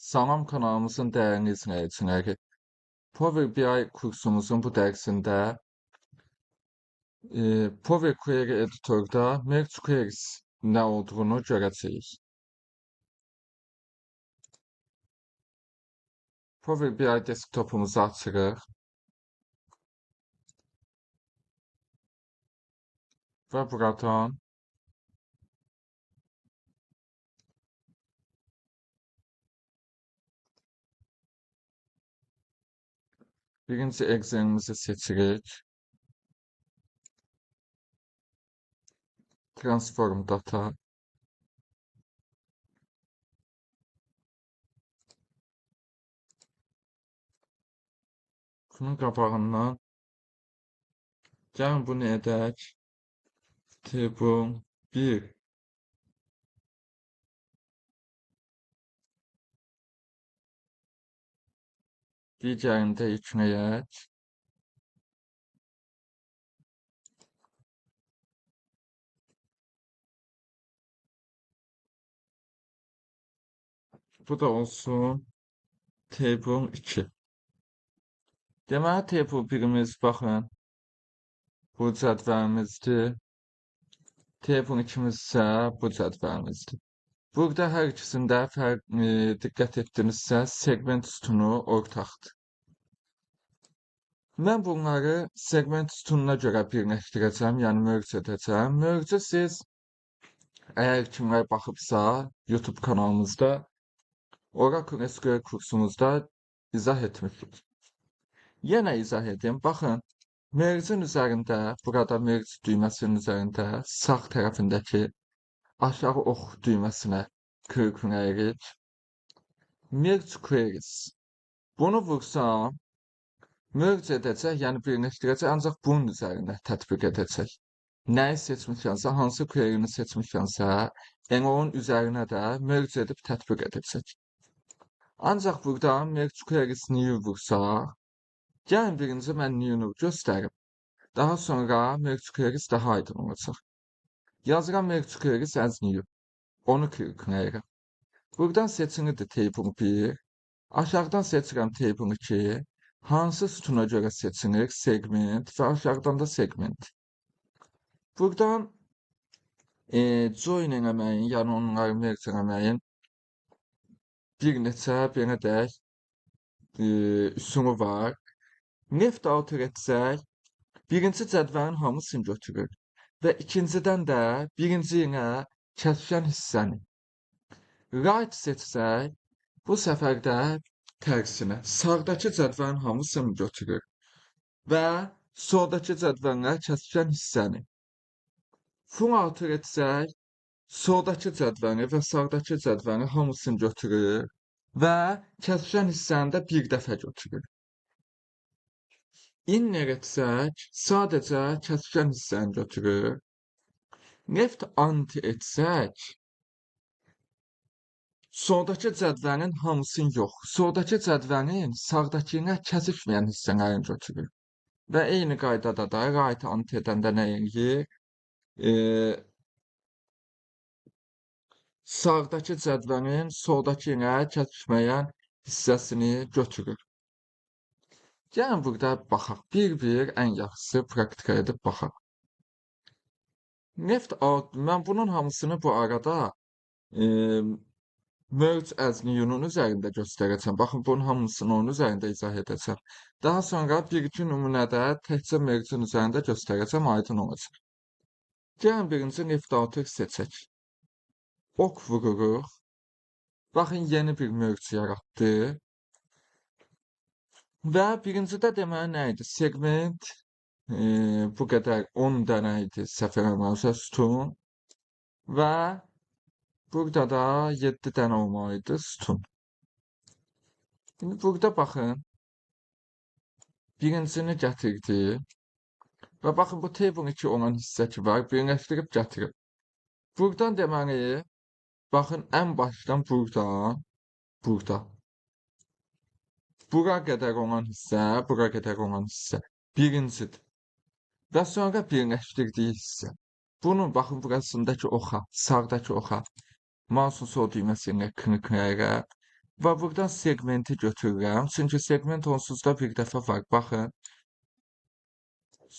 Salam kanalımızın dəyərli izləyiciləri. Power BI kursumuzun bu dərsində Power Query Editor'da Merge Queries nə olduğunu görəcəyik. Power BI desktopumuzu açırıq. Və buradan birinci Excel'imizi seçirik. Transform Data. Bunun qabağından gəlin bunu edək. Table 1. Digərini də yükləyək. Bu da olsun Table 2. Deməli, Table 1-imiz, baxın, bu cədvəlimizdir. Table 2-miz isə bu cədvəlimizdir. Burada hər ikisində diqqət etdinizsə, segment sütunu ortaqdır. Mən bunları segment sütununa görə birləşdirəcəm, yəni merge edəcəm. Merge siz, əgər kimlər baxıbsa, YouTube kanalımızda, Oracle SQL kursumuzda izah etmişik. Yenə izah edim. Baxın, merge'in üzərində, burada merge düyməsinin üzərində, sağ tərəfindəki aşağı ox düyməsinə klikləyirik. Merge Queries. Bunu vursam, merge edəcək, yəni birləşdirəcək, ancaq bunun üzərinə tətbiq edəcək. Nəyi seçmişəmsə, hansı query'ni seçmişəmsə, yəni onun üzərinə də merge edib tətbiq edəcək. Ancaq burada Merge Queries New vursaq, gəlin birinci mən New-nu göstərim. Daha sonra Merge Queries daha aydın olacaq. Yazıram Merge Queries as New. Onu klikləyirəm. Buradan seçilidir Table 1. Aşağıdan seçirəm Table 2. Hansı sütuna görə seçilir? Segment və aşağıdan da segment. Buradan join eləməyin, yəni onları merge eləməyin bir neçə, belə deyək, üsulu var. Left outer etsək, birinci cədvəlin hamısını götürür və ikincidən də birinci ilə kəsişən hissəni. Right seçsək, bu səfər də tərsinə, sağdakı cədvəlin hamısını götürür və soldakı cədvəllə kəsişən hissəni. Full outer etsək, soldakı cədvəli və sağdakı cədvəli hamısını götürür və kəsişən hissəni də bir dəfə götürür. Inner etsək, sadəcə kəsişən hissəni götürür. Left anti etsək, soldakı cədvəlin hamısını yox, soldakı cədvəlin sağdakı ilə kəsişməyən hissələrini götürür. Və eyni qaydada da right anti edəndə nə eləyir? Sağdakı cədvəlin soldakı ilə kəsişməyən hissəsini götürür. Gəlin burada baxaq. Bir-bir ən yaxşısı praktika edib baxaq. Left out, mən bunun hamısını bu arada Merge as New-nun üzərində göstərəcəm. Baxın, bunun hamısını onun üzərində izah edəcəm. Daha sonra bir-iki nümunədə təkcə Merge-in üzərində göstərəcəm, aydın olacaq. Gəlin birinci left outer seçək. Ok vururuq. Baxın, yeni bir merge yaratdı. Və birincidə deməli nə idi? Segment bu qədər 10 dənə idi, səhv eləmirəmsə, sütun. Və burada da 7 dənə olmalı idi sütun. İndi burada baxın, birincisini gətirdi. Və baxın, bu table 2 olan hissə ki var, birləşdirib gətirib. Buradan deməli, baxın, ən başdan buradan, burada. Bura qədər olan hissə, bura qədər olan hissə birincidir. Və sonra birləşdirdiyi hissə. Bunun, baxın, burasındakı oxa, sağdakı oxa, mouse'un sol düyməsi ilə klikləyirəm Və buradan segmenti götürürəm. Çünki segment onsuz da bir dəfə var. Baxın,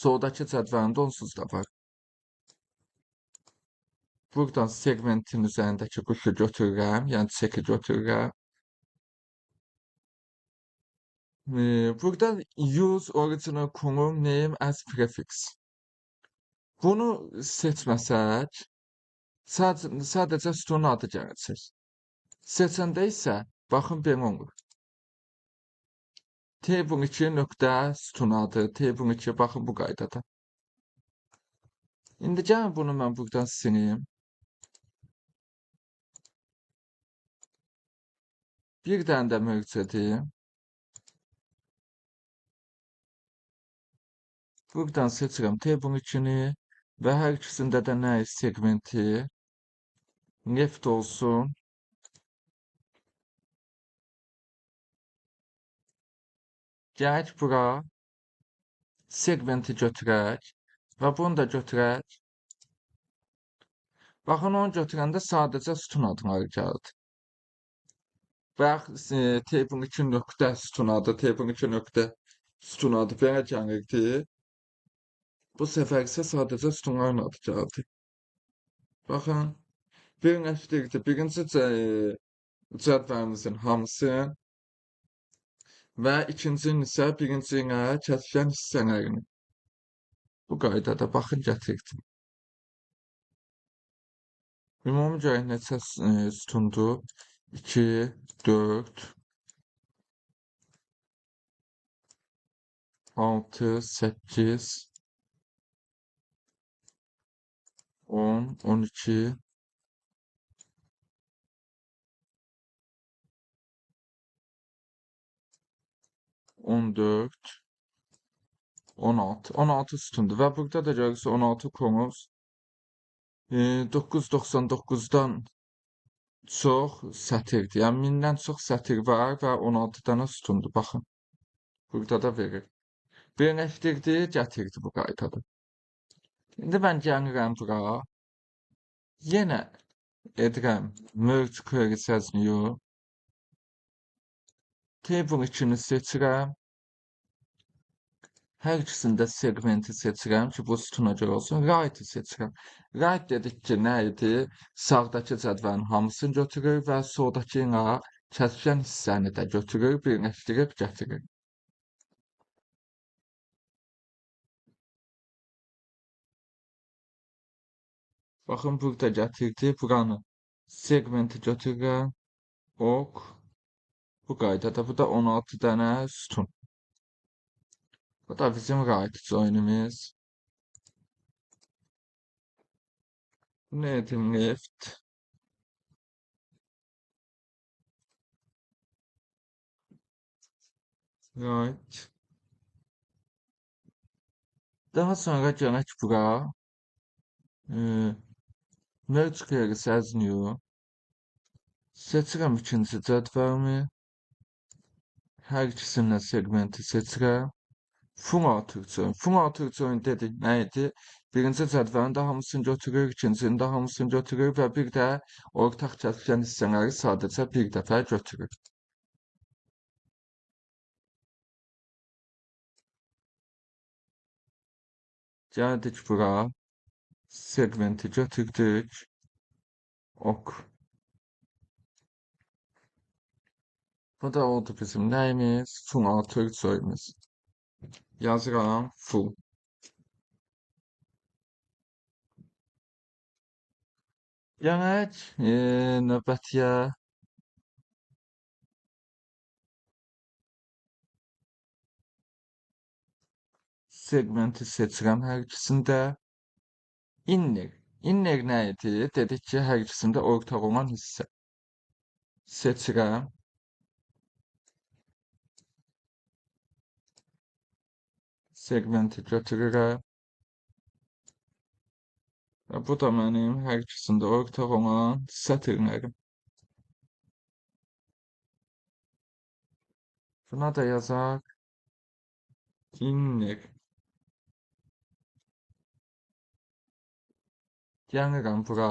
soldakı cədvəlimdə onsuz da var. Buradan segmentin üzərindəki quşu götürürəm, yəni çeki götürürəm. Burada use original column name as prefix. Bunu seçməsək, sadəcə sütunun adı gələcək. Seçəndə isə, baxın, belə olur. Table 2 nöqtə sütun adı, table 2, baxın bu qaydada. İndi gəlin bunu mən buradan silim. Bir dənə də merge edeyim. Buradan seçirəm table 2-ni və hər ikisində də nə segmenti left olsun. Gələk bura, segmenti götürək və bunu da götürək. Baxın, onu götürəndə sadəcə sütun adları gəldi. Bayaq table 2 nöqtə sütun adı, table 2 nöqtə sütun adı belə gəlirdi. Bu səfər isə sadəcə sütunların adı gəldi. Baxın, birləşdirdi. Birinci cədvəlimizin hamısı və ikincinin isə birinci ilə kəsişən hissələrini. Bu qaydada baxın, gətirdim. Ümumi görək neçə sütundur? 2, 4, 6, 8, 10, 12, 14, 16. 16 sütundur və burada da görürsə 16 konumuz 999-dan çox sətirdir. Yəni 1000-dən çox sətir var və 16 dənə sütundur. Baxın, burada da verir. Birləşdirdi, gətirdi bu qaydada. İndi mən gəlirəm bura. Yenə edirəm merge query as new. Table 2-ni seçirəm. Hər ikisində segmenti seçirəm ki, bu sütuna görə olsun. Right-i seçirəm. Right dedik ki, nə idi? Sağdakı cədvəlin hamısını götürür və soldakı ilə kəsişən hissəni də götürür, birləşdirib gətirir. Baxın, burada gətirdi. Buranı segmenti götürürəm. Ok. Bu qaydada. Bu da 16 dənə sütun. Bu da bizim right join'imiz. Ne edim left? Right. Daha sonra gələk bura. Merge query as new. Seçirəm ikinci cədvəlimi. Hər ikisindən segmenti seçirəm. Full outer join. Full outer join dedik nə idi? Birinci cədvəlin də hamısını götürür, ikincinin də hamısını götürür və bir də ortaq kəsişən hissələri sadəcə bir dəfə götürür. Gəldik bura. Segmenti götürdük. Ok. Bu da oldu bizim nəyimiz? Full outer join'imiz. Yazıram full. Gələk növbətiyə. Segmenti seçirəm hər ikisində. Inner. Inner nə idi? Dedik ki, hər ikisində ortaq olan hissə. Seçirəm. Segmenti götürürəm. Və bu da mənim hər ikisində ortaq olan sətirlərim. Buna da yazaq. Inner. Gəlirəm bura.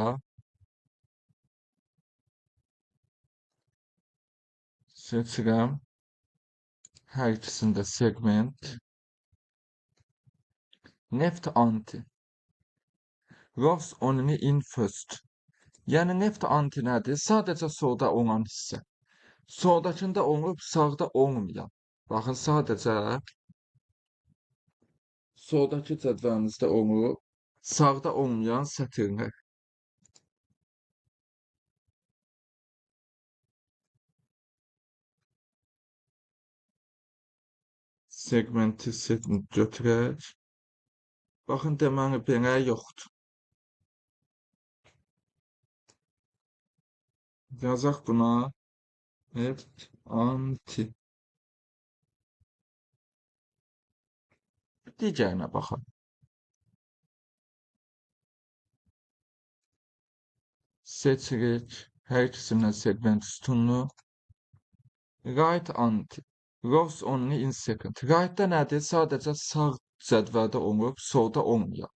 Seçirəm. Hər ikisində segment. Left anti. Rows only in first. Yəni left anti nədir? Sadəcə solda olan hissə. Soldakında olub, sağda olmayan. Baxın, sadəcə soldakı cədvəlimizdə olub, sağda olmayan sətirlər. Segmenti götürək. Baxın, deməli, belə yoxdur. Yazaq buna left anti. Digərinə baxaq. Seçirik hər ikisindən segment sütununu. Right anti. Rows only in second. Right-da nədir? Sadəcə sağ cədvəldə olub, solda olmayan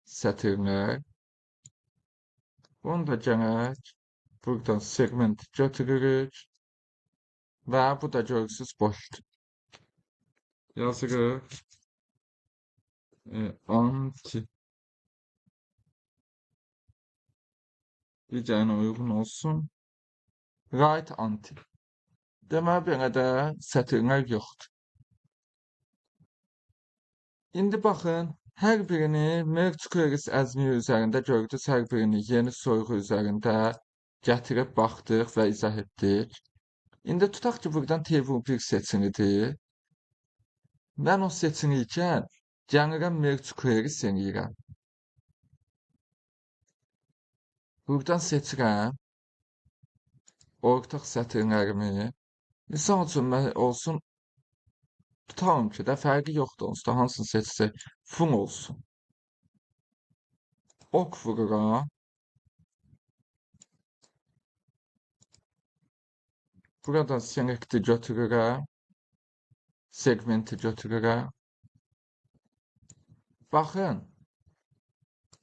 sətirlər. Bunu da gələk. Buradan segment götürürük. Və bu da görürsünüz boşdur. Yazırıq. Anti. Digərinə uyğun olsun. Right anti. Deməli, belə də sətirlər yoxdur. İndi baxın, hər birini merge queries as new üzərində gördünüz, hər birini yeni soyğu üzərində gətirib baxdıq və izah etdik. İndi tutaq ki, buradan table 1 seçilidir. Mən o seçili ikən gəlirəm merge queries eləyirəm. Buradan seçirəm ortaq sətirlərimi. Misal üçün, olsun, tutalım ki də fərqi yoxdur onsuz da, hansını seçsək, full olsun. Ok vururam. Buradan select'i götürürəm. Segmenti götürürəm. Baxın,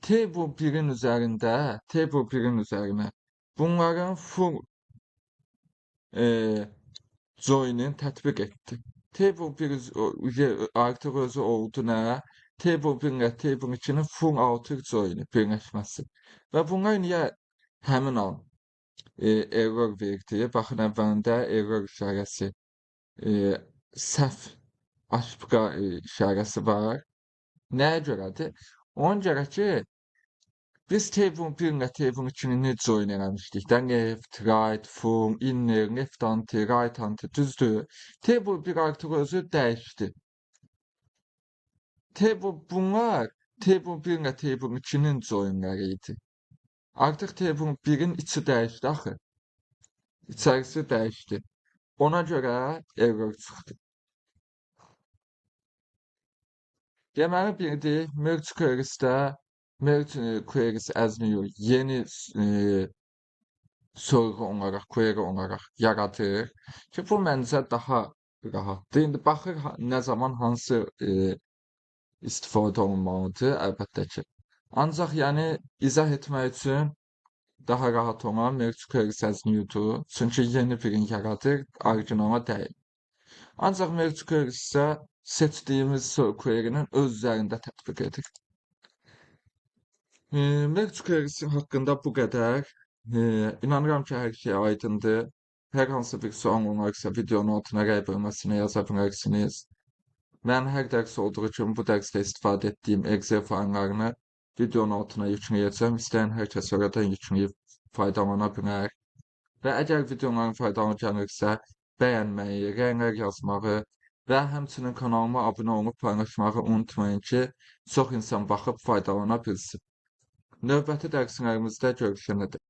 table 1-in üzərində, table 1-in üzərinə bunların full join-in tətbiq etdi. Table 1 artıq özü oldu nə? Table 1 ilə Table 2-nin full outer join-i birləşməsi. Və bunlar niyə həmin an error verdi? Baxın, əvvəlində error işarəsi, səhv aşpqa işarəsi var. Nəyə görədir? Ona görə ki, biz Table 1 ilə Table 2-ni join eləmişdik də, left, right, full, inner, left anti, right anti, düzdür. Table 1 artıq özü dəyişdi. Table bunlar Table 1 ilə Table 2-nin joinləri idi. Artıq Table 1-in içi dəyişdi axı. İçərisi dəyişdi. Ona görə error çıxdı. Deməli, bildik, merge queries-də merge queries as new yeni sorğu olaraq, query olaraq yaradır ki, bu məncə daha rahatdır. İndi baxır nə zaman hansı istifadə olunmalıdır, əlbəttə ki. Ancaq yəni izah etmək üçün daha rahat olan merge queries as new-dur. Çünki yeni birini yaradır, orijinala deyil. Ancaq merge queries isə seçdiyimiz query-nin öz üzərində tətbiq edir. Merge queries haqqında bu qədər. İnanıram ki, hər şey aydındır. Hər hansı bir sual olarsa videonun altına rəy bölməsinə yaza bilərsiniz. Mən hər dərs olduğu kimi bu dərsdə istifadə etdiyim Excel fayllarını videonun altına yükləyəcəm. İstəyən hər kəs oradan yükləyib faydalana bilər. Və əgər videoların faydalı gəlirsə, bəyənməyi, rəylər yazmağı və həmçinin kanalıma abunə olub paylaşmağı unutmayın ki, çox insan baxıb faydalana bilsin. Növbəti dərslərimizdə görüşənə dək.